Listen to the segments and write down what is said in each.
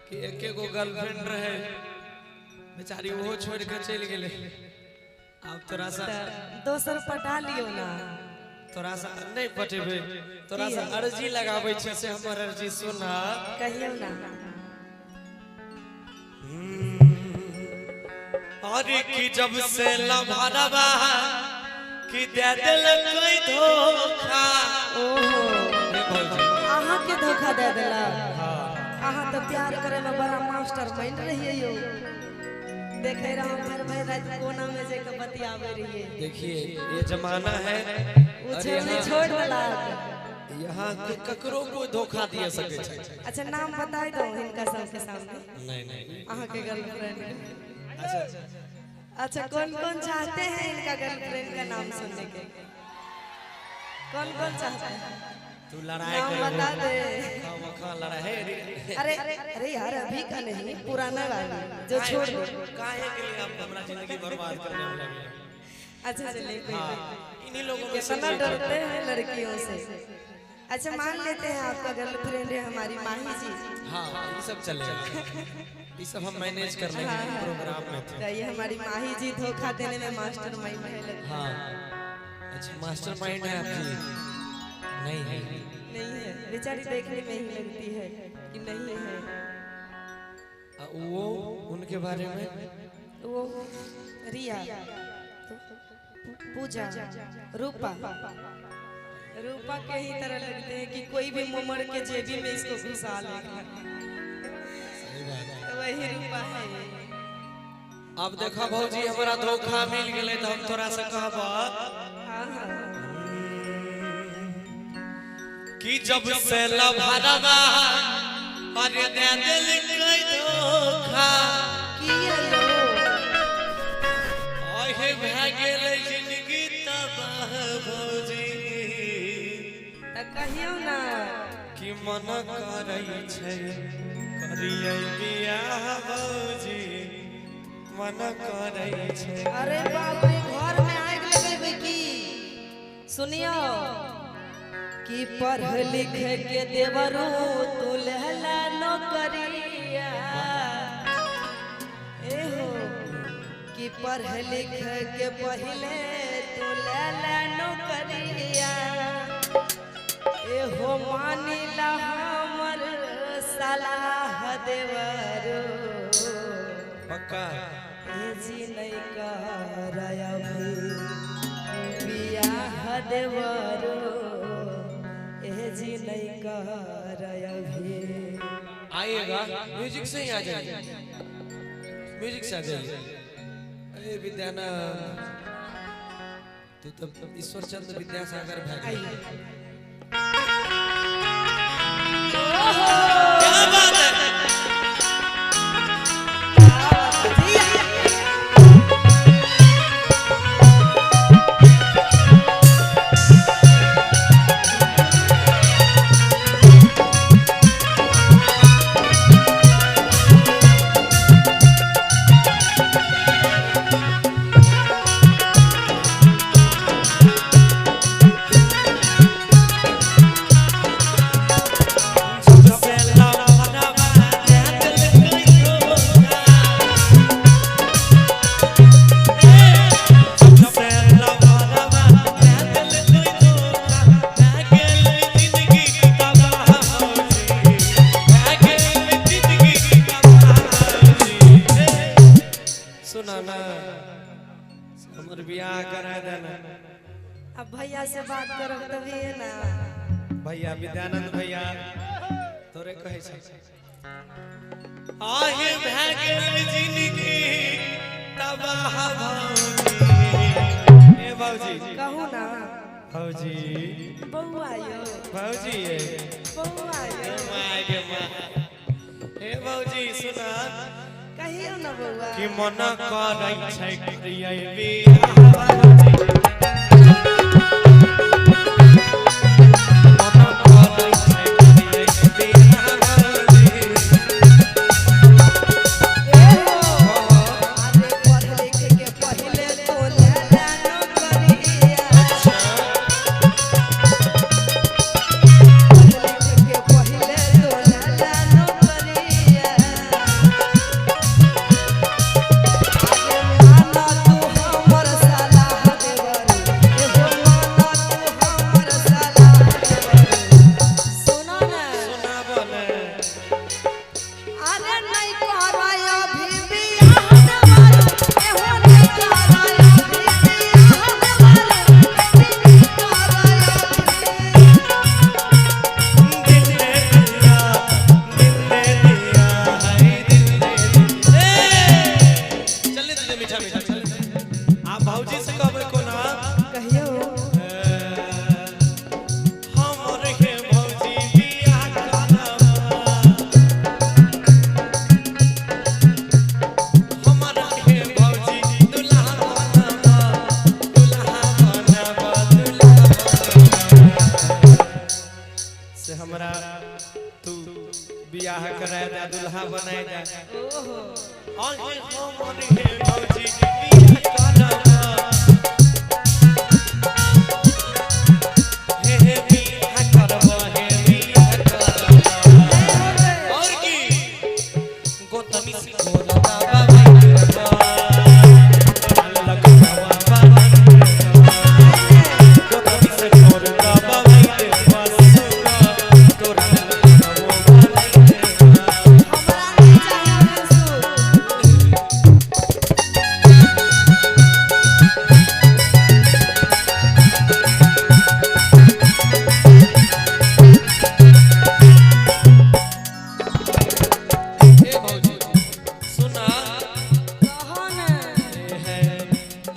कि एके गो गर्लफ्रेंड रहे, बेचारी ओहो छोड़ के चलि गेलै। आब तोरा से दोसर पटा लियौ ना। तोरा से नहि पटेबै, तोरा से अर्जी लगाबै छै, से हमर अर्जी सुना। कहियौ ना। अरे कि जब से लभरवा कि दे देलकै धोखा। ओहो, हे भौजी। अहाँ के धोखा दे देलक? हाँ। अहाँ तो प्यार करे में बड़ा मास्टर माइंड रहिए यौ। देखे रहो भर भर रात कोना में जाके बतियावे रहिए। देखिए, ये जमाना है ओ और छोड़ यहाँ छोड़ देलक। यहाँ के ककरो कोई धोखा दिए सके छै। अच्छा, नाम बताय दो हिनका सबके सामने। नहीं नहीं नहीं। अहाँ के गर्लफ्रेंड। अच्छा। अच्छा, कौन कौन चाहते हैं इनका गर्लफ्रेंड का नाम सुनने के? कौन कौन चाहते हैं? तू लड़ाई नाम कर बता दे। खा लड़ाई है। अरे अरे यार, अभी का नहीं, पुराना वाला जो छोड़ दे। काहे के लिए आप हमरा जिंदगी बर्बाद करने में लगे? अच्छा चलिए, कोई हाँ, बात। इन्हीं लोगों में से कितना एक। डरते हैं लड़कियों से। अच्छा, मान लेते हैं आपका गर्लफ्रेंड है हमारी माही जी। हाँ, ये सब चलेगा, ये सब हम मैनेज कर लेंगे। प्रोग्राम में थे। तो ये हमारी माही जी धोखा देने में मास्टर माइंड है लगता। हाँ, अच्छा, मास्टर माइंड है आपकी? नहीं है। है। नहीं है, बेचारी देखने में ही लगती है कि नहीं है। वो उनके बारे में? वो रिया तो पूजा, रूपा, रूपा के ही तरह लगते हैं कि कोई भी मुमर के जेबी में इसको घुसा लेगा। सही बात है। तो वही रूपा है। अब देखो भौजी, हमरा धोखा मिल गेलै तो हम तोरा से कहब हाँ हाँ कि जब से लभरवा अरे दे देलकै धोखा, किया यो? आहे भए गेलै जिंदगी तबाह भौजी। तो कहियो ना। कि मन करै छै करियै बियाह भौजी, मन करै छै। अरे बाप रे, घर में आग लगेबै की? सुनियो कि पढ़ लिख के देवरू तू लहला नौकरिया, ए हो, कि पढ़ लिख के पहले तू लहला नौकरिया, ए हो, मानिला हमर सलाह देवरू। पक्का। ए जी, नहीं कर अभी बियाह देवरो, ए जी, नहीं कर अभी। आइएगा, म्यूजिक से ही आ जाइए, म्यूजिक से आ जाइए। अरे विद्याना, तू तो ईश्वर चंद्र विद्यासागर भाई। आइए। क्या बात है! जी। जब से लभरवा दे देलकै धोखा, जब से लभरवा दे देलकै धोखा, भए गेलै जिंदगी तबाह भौजी, भए गेलै जिंदगी तबाह भौजी। सुना ना, हमर बियाह करा देना। अब भैया से बात करब तभी है ना। भैया, विद्यानंद भैया, तोरे कहै छै। आहे भए गेल जिंदगी तबाह भौजी, ए भौजी। कहू ना। भौजी। बउआ यो। भौजी ए। बउआ यो। My गे my, हे भौजी, सुना। कहियो ना बउआ। कि मन करै छै करियै बियाह भौजी, मन करै छै करियै बियाह भौजी। ए हो, अरे पढ़ लिख के पहले तो लेला नौकरिया, पढ़ लिख के पहले तो लेला बियाह कराय दे, दुल्हा बनाय दे। ओहो। आहे हमर हे भौजी बियाह करब, हे हे बियाह करब, हे बियाह करब। और की गोतनी से गोरा बाबा लग बाबा, गोतनी से गोरा बाबा सुना तोरा लग बाबा। हमरा नहीं चाहिए मंसूर। हे भौजी सुना। कहो ना।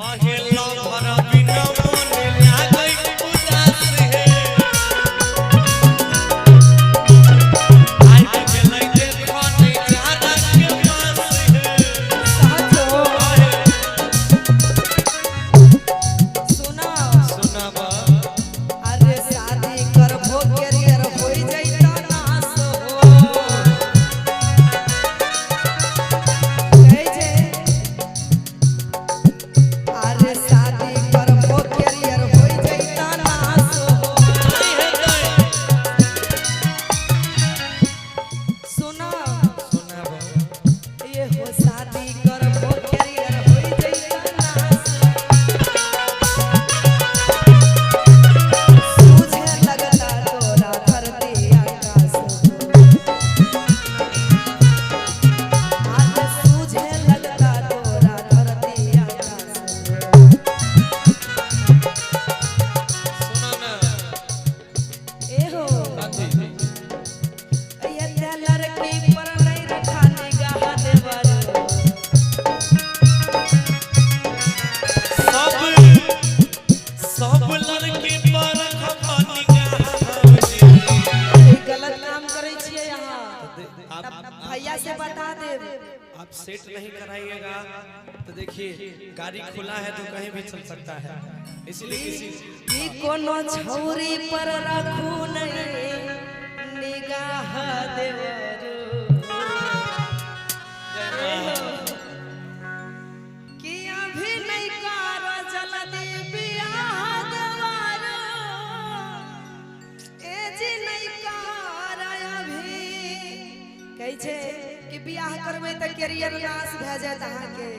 आहे लवर बिना मन लागै उदास हे, आइ गेलै देखो नै जाना के पास हे। सहज हो। आहे सुना। सुनाब। अरे शादी करबो कैरियर होई जैता नास हो। कहै छै अरे शादी करबो कैरियर होई जैता नास हो। नहीं हेतै। सुना। सुनाब। ये हो शादी करबो कैरियर होई जैता नास। सूझे लगता तोरा धरती आकाश हो। आज सूझे लगता तोरा धरती आकाश हो। सुना ना। ए हो। कथी? ये ते लड़की पर नहीं रखा निगाह देवर। सब सब लड़की पर खपा निगाह भौजी। ई गलत काम करै छियै अहाँ। आप भैया से बता देब। आप सेट नहीं कराइएगा तो देखिए गाड़ी खुला है तो कहीं भी चल सकता है, इसलिए किसी ई कोनो छौरी पर राखू नहीं निगाह देवर। कि अभी नहीं कर जल्दी बियाह देवर। ए जी नहीं कर अभी। कहै छै कि बियाह करबै तऽ कैरियर नाश भए जायत अहाँके,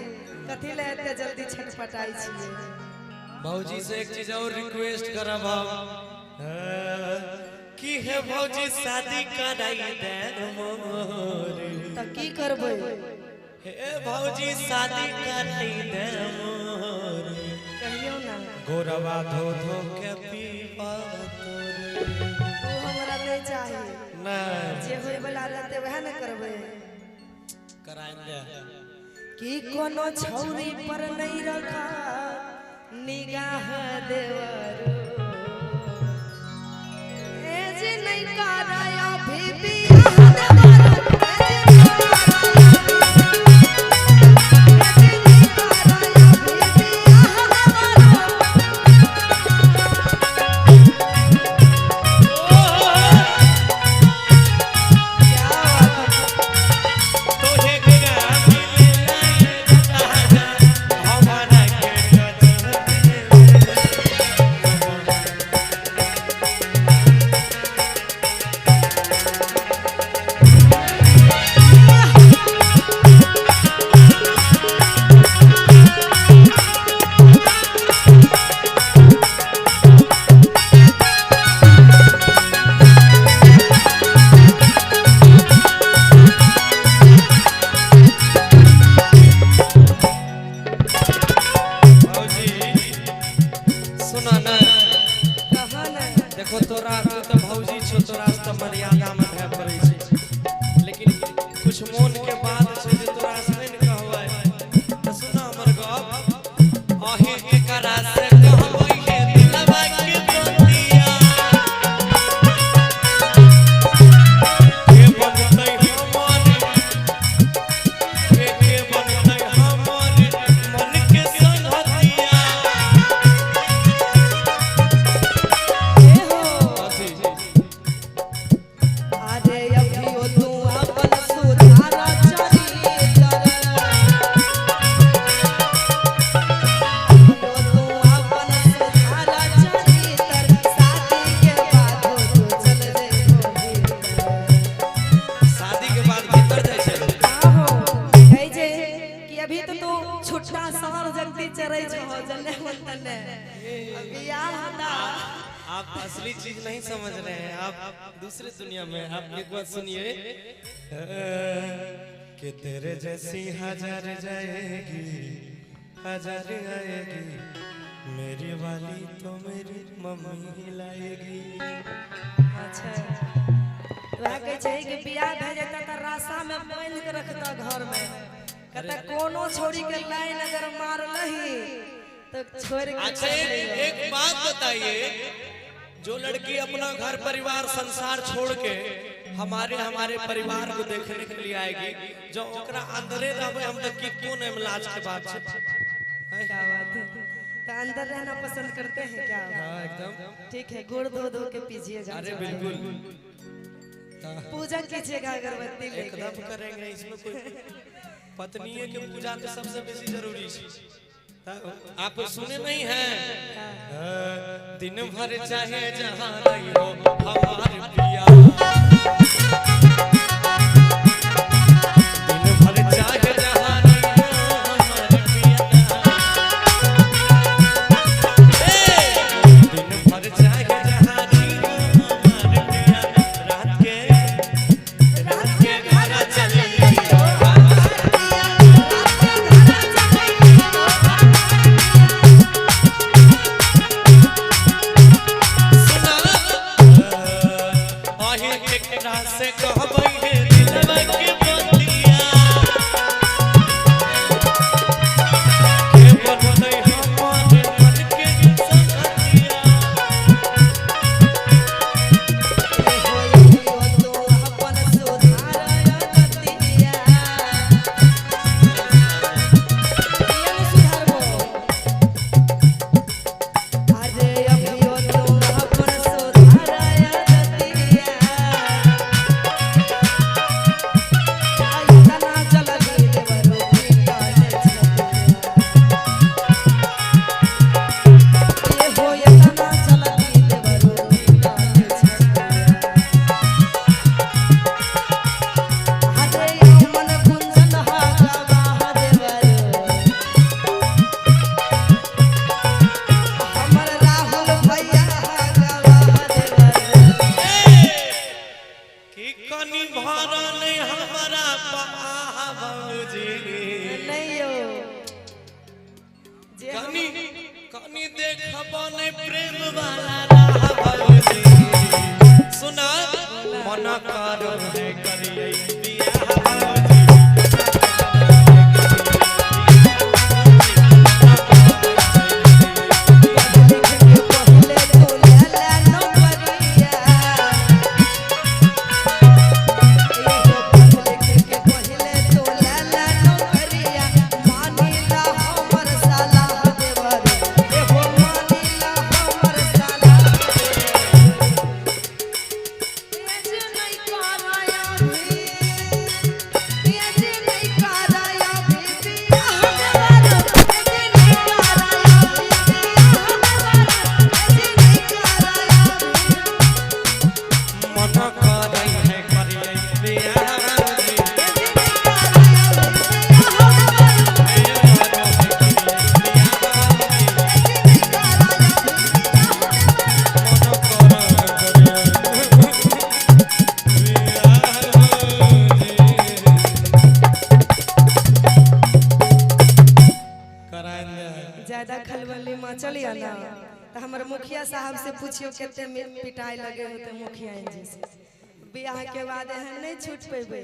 कथी लए एते जल्दी छटपटाइ छियै? भौजी से एक चीज और रिक्वेस्ट करब हम कि हे भौजी शादी कराई दे मोर। तऽ की करबै? हे भौजी शादी कराई दे मोर। कहियौ ना। गोरवा धो धो के पीबा तोर। ओ हमरा नहि चाही। नहीं। जे होय वाला रहतै वएह ने करबै। कराएंगे। कि कोनो छौरी पर नहीं रखा निगाह देवर। ए जे नहीं कराया भी बियाह देवर। ए जे नहीं कराया भी बियाह देवर। क्या बात है। तोहे का मिले राजा हमारा के गजब। आप असली चीज नहीं समझ रहे हैं, आप दूसरे दुनिया में। आप एक बात सुनिए कि तेरे जैसी हजार जाएगी हजार आएगी, मेरी वाली तो मेरी मम्मी ही लाएगी। अच्छा वह कहै छै कि बियाह भए जेतै तऽ रास्ता में बान्हि के रखता घर में, कहता कोनो छोरी के लाइन अगर मारलही तो छोड़ के। अच्छा एक बात बताइए, जो लड़की अपना घर परिवार संसार छोड़ के हमारे हमारे परिवार को देखने के लिए आएगी, जो ओकरा अंदरे रहबे हम त की कोन एम लाज के बात छै। क्या बात है, तो अंदर रहना पसंद करते हैं क्या? हां एकदम। ठीक है, गोड़ धो धो के पीजिए। अरे बिल्कुल, पूजा कीजिएगा अगरबत्ती लेके। एकदम करेंगे, इसमें कोई पत्नी के पूजा तो सबसे बेसी जरूरी है। आप सुने नहीं हैं, दिन भर चाहे जहां रही हो हमारे पिया, दिन भर चाहे जहां रही हो हमारे पिया, दिन भर चाहे जहां रही हो हमारे पिया, रात के घर चले हो। से कहबै हे दिलवा के बतिया, के बनतै हमारे मन के संगतिया। तो अपन सुधार गतिया, सुधारबो। अरे अभियो तो अपन सुधार गतिया, इतना जल्दी देवरो पीटल छतिया। ये हो इतना जल्दी देवरो पीटल छतिया। अरे मन गुंजन हा गवाह देवरो, हमर राहुल भैया हा गवाह देवरो। कि कनी भरल हमरा बाबूजी नहीं यो जे हम कनी कनी देखबो नै प्रेम वाला राह बाबूजी। सुना मन करो है करियै बियाह बाबूजी। लिख के पहले तो लेला नौकरिया, ये हो लिख के पहले तो लेला नौकरिया, मानिला हमर साला देवर, ये हो मानिला हमर साला देवर। ये जे नहीं कराया भी, ये जे नहीं कराया भी बियाह देवर, ये जे नहीं कराया भी बियाह देवर, ये जे नहीं कराया भी। मन करै है करियै बियाह बाबूजी। ये जे नहीं कराया भी बियाह देवर, ये जे नहीं कराया भी बियाह देवर। ज्यादा खलबली मचल या ना तो हमारे मुखिया साहब से पूछियो कितने पिटाई लगे होते मुखिया जी से। बियाह के बाद एहन नहीं छूट पेबे।